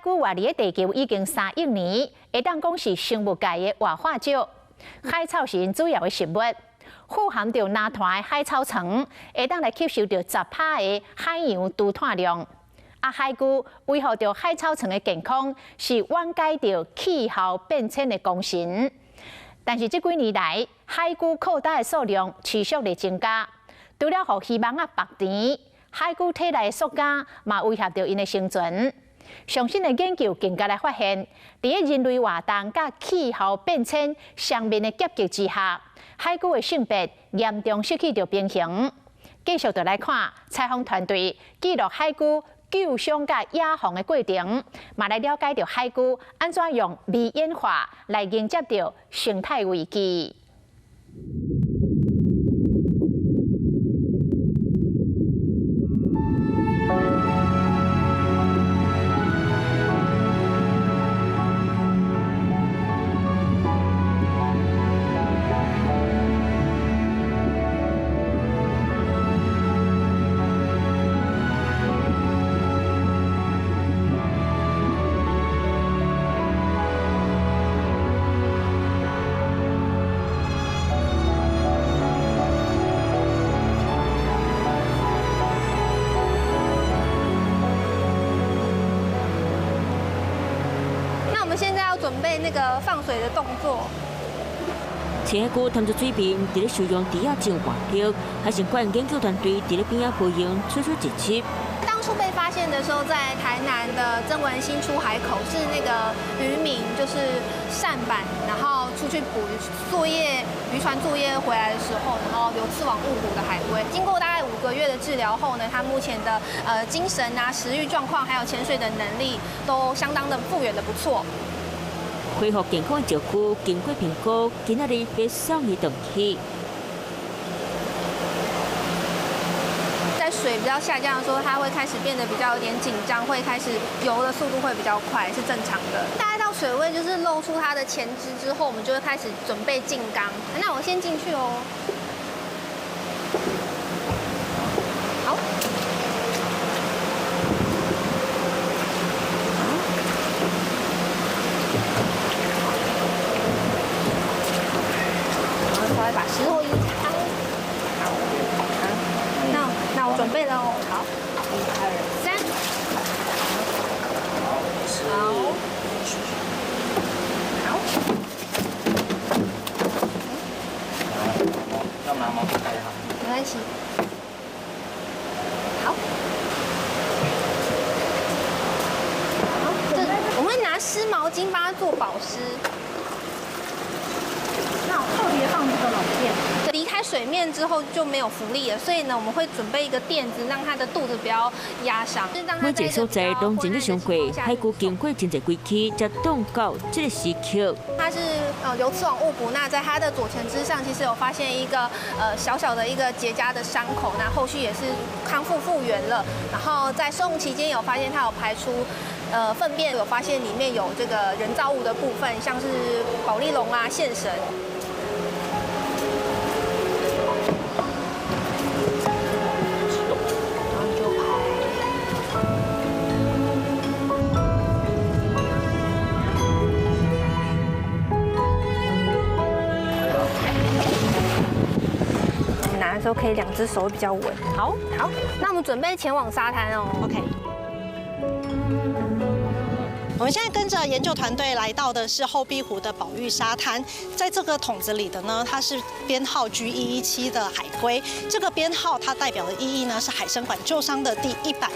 龜活佇咧地球已經3億年，會當講是生物界的活化石。海草是𪜶主要的食物，富含著藍碳的海草床，會當來吸收著10%的海洋除碳量。啊，海龜維護著海草床的健康，是緩解著氣候變遷的功臣。但是這幾年來，海龜擴大的數量持續咧增加，除了予漁網仔縛甜，海龜體內的塑膠嘛威脅著𪜶的生存。上新的研究更加來發現，佇咧人類活動佮氣候變遷雙面的夾擊之下，海龜的性別嚴重失去著平衡。繼續就來看採訪團隊記錄海龜救傷佮野放的過程，嘛來了解著海龜按怎用微演化來迎接著生態危機。那我們現在要準備那個放水的動作。青海龜探出水面，佇咧收容豬仔種活力，海生館研究團隊佇咧邊仔培養，出出一輯。當初被發現的時候，在台南的曾文溪出海口，是那個漁民就是舢板，然後出去捕魚作業，漁船作業回來的時候，然後流刺網誤捕的海龜。經過大概5個月的治療後呢，他目前的精神啊、食慾狀況，還有潛水的能力都相當的復原的不錯。恢復健康的石龜經過評估，今仔日欲送伊轉去。在水比較下降的時候，它會開始變得比較有點緊張，會開始游的速度會比較快，是正常的。大概到水位就是露出它的前肢之後，我們就會開始準備進缸。那我先進去哦。好。然後稍微把石頭移開。好。那我準備了哦。好，一二三。好。好。要拿毛巾蓋好。沒關係。好。好，這我們會拿濕毛巾幫它做保濕。那我特別放這個軟墊。離開水面之後就沒有浮力了，所以呢，我們會準備一個墊子，讓它的肚子不要壓傷。每一個所在攏真咧傷過，海龜經過真濟歸期，才凍到這個時刻。它是流刺網誤捕，那在它的左前肢上，其實有發現一個小小的一個結痂的傷口，那後續也是康復復原了。然後在收容期間有發現它有排出糞便，有發現裡面有這個人造物的部分，像是保麗龍啊、線繩。然後就拍。拿的時候可以兩隻手比較穩。好，好，那我們準備前往沙灘哦。 OK。我們現在跟着研究團隊來到的是後壁湖的保育沙灘，在這個桶子裡的呢，它是編號 G117的海龜。這個編號它代表的意義呢，是海生館救傷的第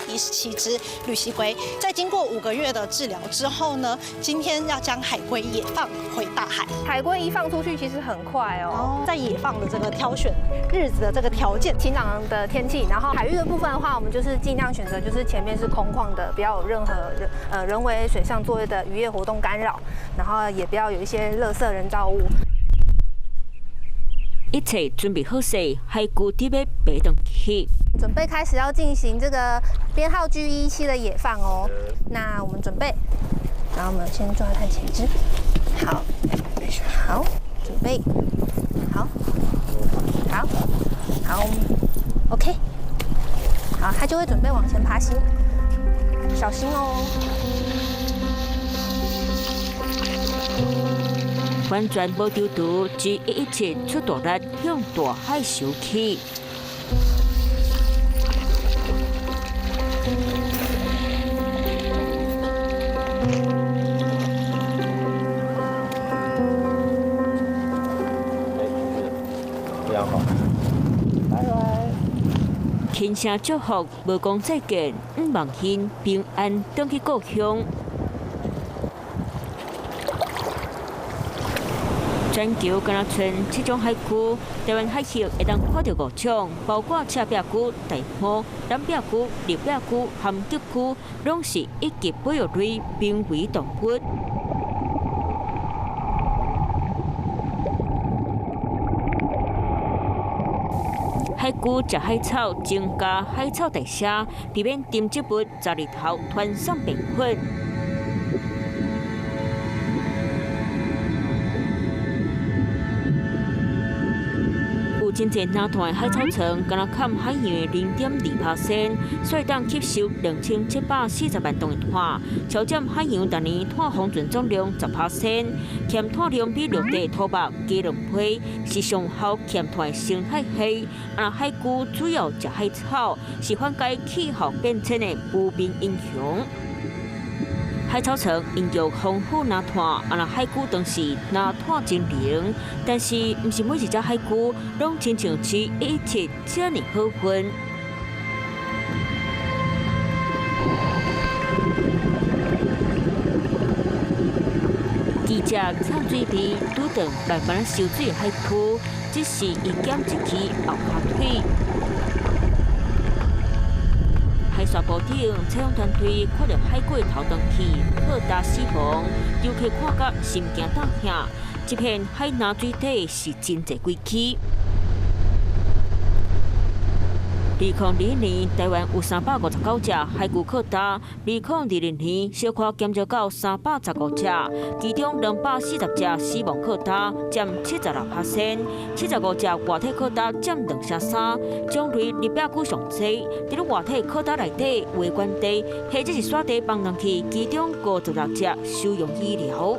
117隻綠蠵龜。在經過5個月的治療之後呢，今天要將海龜野放回大海。海龜一放出去其實很快哦。在野放的這個挑選日子的這個條件，晴朗的天氣，然後海域的部分的話，我們就是盡量選擇就是前面是空曠的，不要有任何人為水上作業的漁業活動干擾，然後也不要有一些垃圾人造物。一切準備好勢，海龜準備爬轉去。準備開始要進行這個編號 G117的野放哦。那我們準備，然後我們先抓它前肢，好，好，準備，好，好，好，OK，好，它就會準備往前爬行，小心哦。完全無丟丟，G117出大力向大海收去。輕聲祝福，無講再見，毋望𪜶平安轉去故鄉。全球敢若賰七種海龜，台灣海域會當看著五種，包括赤壁龜、大毛、藍壁龜、綠壁龜、含吉龜，攏是一級保育類瀕危動物。海龜食海草，增加海草代謝，避免沉積物雜日頭傳送變粉。有真濟藍碳的海草床，敢若佔海洋的0.2%，所以當吸收2740萬噸的碳，超佔海洋逐年碳封存總量10%，鹹碳量比陸地土木加兩倍，是上好鹹碳的生態系。啊，海龜主要食海草，是緩解氣候變遷的負面影響。海草床孕育豐富藍碳，啊，若海龜當是藍碳精靈，但是毋是每一隻海龜攏親像 G117 遮爾好運。記者蔡水邊拄著慢慢收水的海龜，只是伊減一支後跤腿。海沙埔頂，採訪團隊看著海龜頭斷去，擴大死亡，遊客看甲心驚膽嚇。這片海藍水底是真濟鬼區。2021年，台灣有359隻海龜擴大；2022年，小可減少到315隻，其中240隻死亡擴大，佔76%；75隻活體擴大，佔23%。種類綠壁龜上濟，佇咧活體擴大內底有的原地，或者是沙地放人去，其中56隻收容醫療。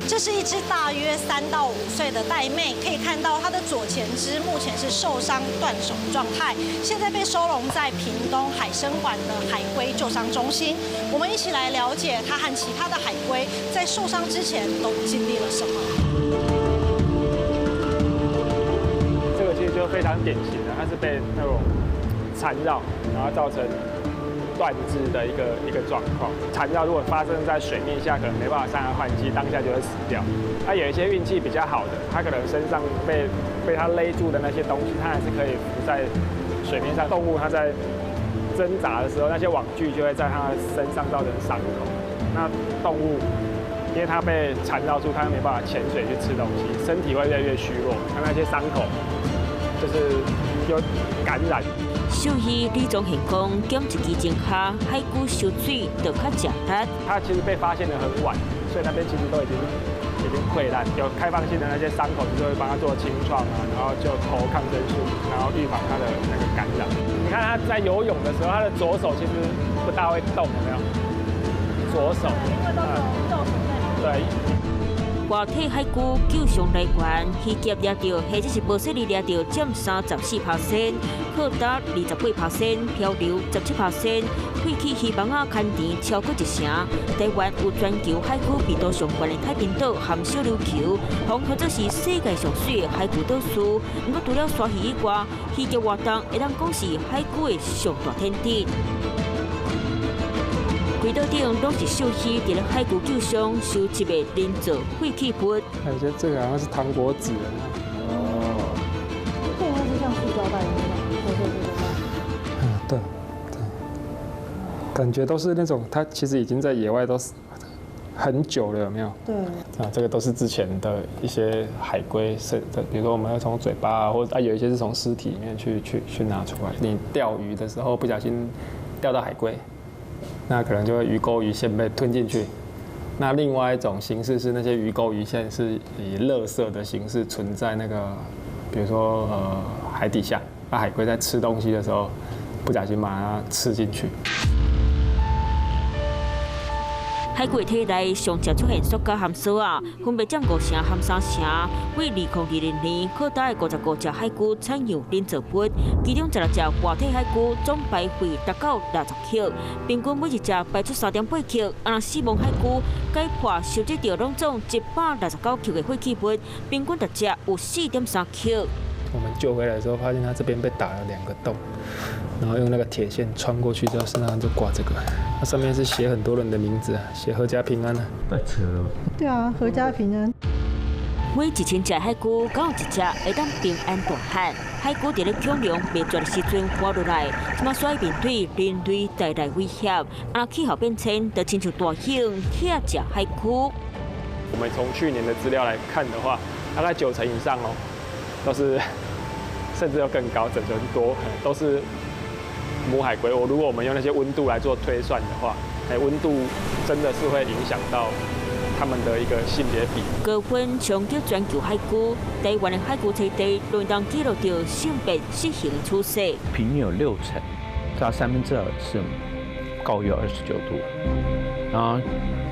這是一隻大約3到5歲的玳瑁，可以看到它的左前肢目前是受傷斷手狀態，現在被收容在屏東海生館的海龜救傷中心。我們一起來了解它和其他的海龜在受傷之前都經歷了什麼。這個其實就非常典型的，它是被那種纏繞，然後造成斷肢的一個狀況。纏繞如果發生在水面下，可能沒辦法上岸換氣，當下就會死掉。那有一些運氣比較好的，他可能身上被它勒住的那些東西，它還是可以浮在水面上。動物它在掙扎的時候，那些網具就會在它身上造成傷口。那動物因為它被纏繞住，它又沒辦法潛水去吃東西，身體會越來越虛弱。它那些傷口就是有感染。獸醫李宗賢講，減一支前下，海龜收水就較食力。它其實被發現得很晚，所以那邊其實都已經潰爛，有開放性的那些傷口，就會幫它做清創啊，然後就投抗生素，然後預防它的那個感染。你看它在游泳的時候，它的左手其實不大會動，有沒有？左手。因為都是右手在。對。活體海龜救傷來源，魚夾掠著或者是無細膩掠著，佔34%，擴大28%，漂流17%，廢棄漁網仔牽甜超過一成。台灣有全球海龜密度上懸的太平島和小琉球，號做是世界上媠的海龜島嶼。毋過除了鯊魚以外，魚屐活動會當講是海龜的上大天敵。規島頂攏是獸醫佇咧海龜救傷收集的人造廢棄物。感覺這個好像是糖果紙。哦。這個是像塑膠袋一樣，對對對對。嗯，對，對。感覺都是那種，它其實已經在野外都是很久了，有沒有？對。啊，這個都是之前的一些海龜是，比如說我們要從嘴巴啊，或者啊有一些是從屍體裡面去拿出來。你釣魚的時候不小心釣到海龜。那可能就會魚鈎魚線被吞進去。那另外一種形式是那些魚鈎魚線是以垃圾的形式存在那個，比如說海底下，那海龜在吃東西的時候，不小心把它吃進去。海龜體內上常出現塑膠含沙仔，分別佔5成含3成。為2020年擴大55隻海龜採樣人造物，其中16隻活體海龜總排廢達到60克，平均每一隻排出3.8克。啊，死亡海龜解剖收集著攏總169克的廢棄物，平均逐隻有4.3克。我們救回來的時候，發現他這邊被打了兩個洞，然後用那個鐵線穿過去之後，身上就掛這個，它上面是寫很多人的名字啊，寫闔家平安啊。太扯了。對啊，闔家平安。每1000隻海龜，敢有一隻會當平安大漢。海龜佇咧恐龍滅絕的時陣活落來，這馬煞面對人類帶來威脅。啊，氣候變遷就親像大鷹掠食海龜。我們從去年的資料來看的話，大概9成以上哦，都是，甚至要更高，9成多都是母海龜。如果我們用那些溫度來做推算的話，哎，溫度真的是會影響到他們的一個性別比。高溫衝擊全球海龜，台灣的海龜棲地攏當記錄著性別失衡趨勢。平均有6成到2/3是高於29度，然後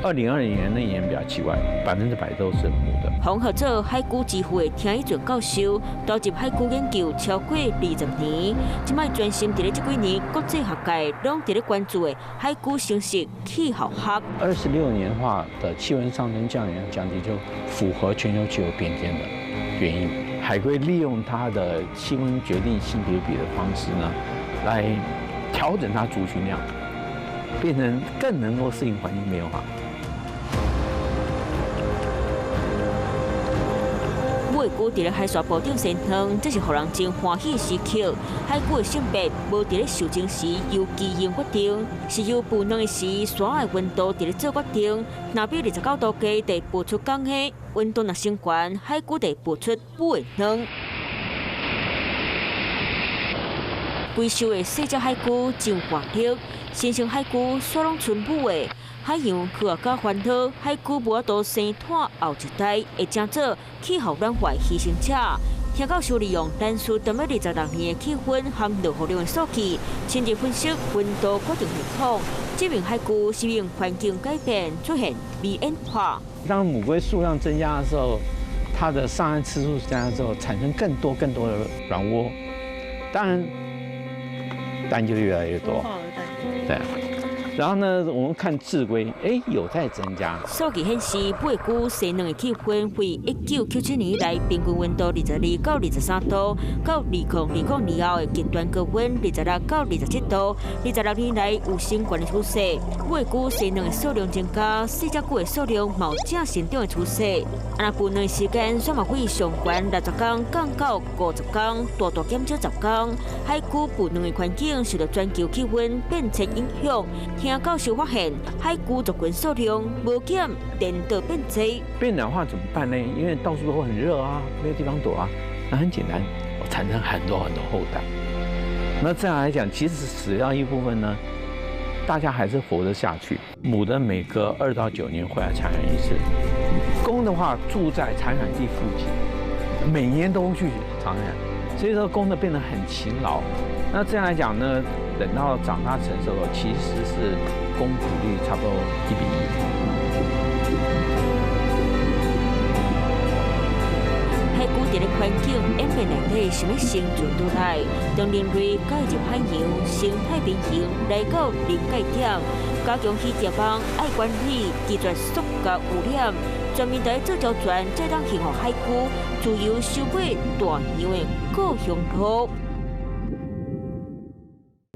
2020年那年比較奇怪，100%都是母的。紅合作海龜之父的田一俊教授投入海龜研究超過20年，這擺專心佇咧這幾年國際學界攏佇咧關注的海龜生殖氣候學。26年化的氣溫上升降降低，就符合全球氣候變遷的原因。海龜利用它的氣溫決定性別比的方式呢，來調整它族群量，變成更能夠適應環境變化。母龜佇咧海沙坡頂生卵，這是予人真歡喜時刻。海龜的性別無佇咧受精時由基因決定，是由孵卵的時沙的溫度佇咧做決定。若比29度低，就孵出公的；溫度若升懸，海龜就孵出母的卵。歸收的細隻海龜真活力，新生海龜煞攏賰母的。海洋科學家煩惱，海龜無法度生湠後一代，會成做氣候暖化犧牲者。聽教授利用連續踮咧26年的氣溫和落雨量的數據，深入分析溫度決定系統，證明海龜適應環境改變出現微演化。當母龜數量增加的時候，它的上岸次數增加之後，產生更多更多的卵窩，當然蛋就越來越多。對。然後呢，我們看稚龜，哎，有在增加。數據顯示，母龜生卵的氣溫為1997年以來平均溫度22到23度，到2020年後的極端高溫26到27度。26年來有升懸的趨勢。母龜生卵的數量增加，細隻龜的數量嘛有正成長的趨勢。啊，若孵卵時間煞嘛會上懸60天降到50天，大大減少10天。海龜孵卵的環境受到全球氣溫變遷影響。聽教授發現，海龜族群數量無減，顛倒變濟。變暖化怎麼辦呢？因為到處都很熱啊，沒有地方躲啊。那很簡單，我產生很多很多後代。那這樣來講，其實死掉一部分呢，大家還是活得下去。母的每隔2到9年會來產卵一次，公的話住在產卵地附近，每年都去產卵，所以說公的變得很勤勞。那這樣來講呢，等到長大成熟了，其實是公比率差不多1比1。海龜佇咧環境演變內底，想欲生存落來，當人類介入海洋生態平衡來到臨界點，加強漁業網愛管理，拒絕塑膠污染，全面來做周全，才當幸福海龜自由收尾大洋的故鄉路。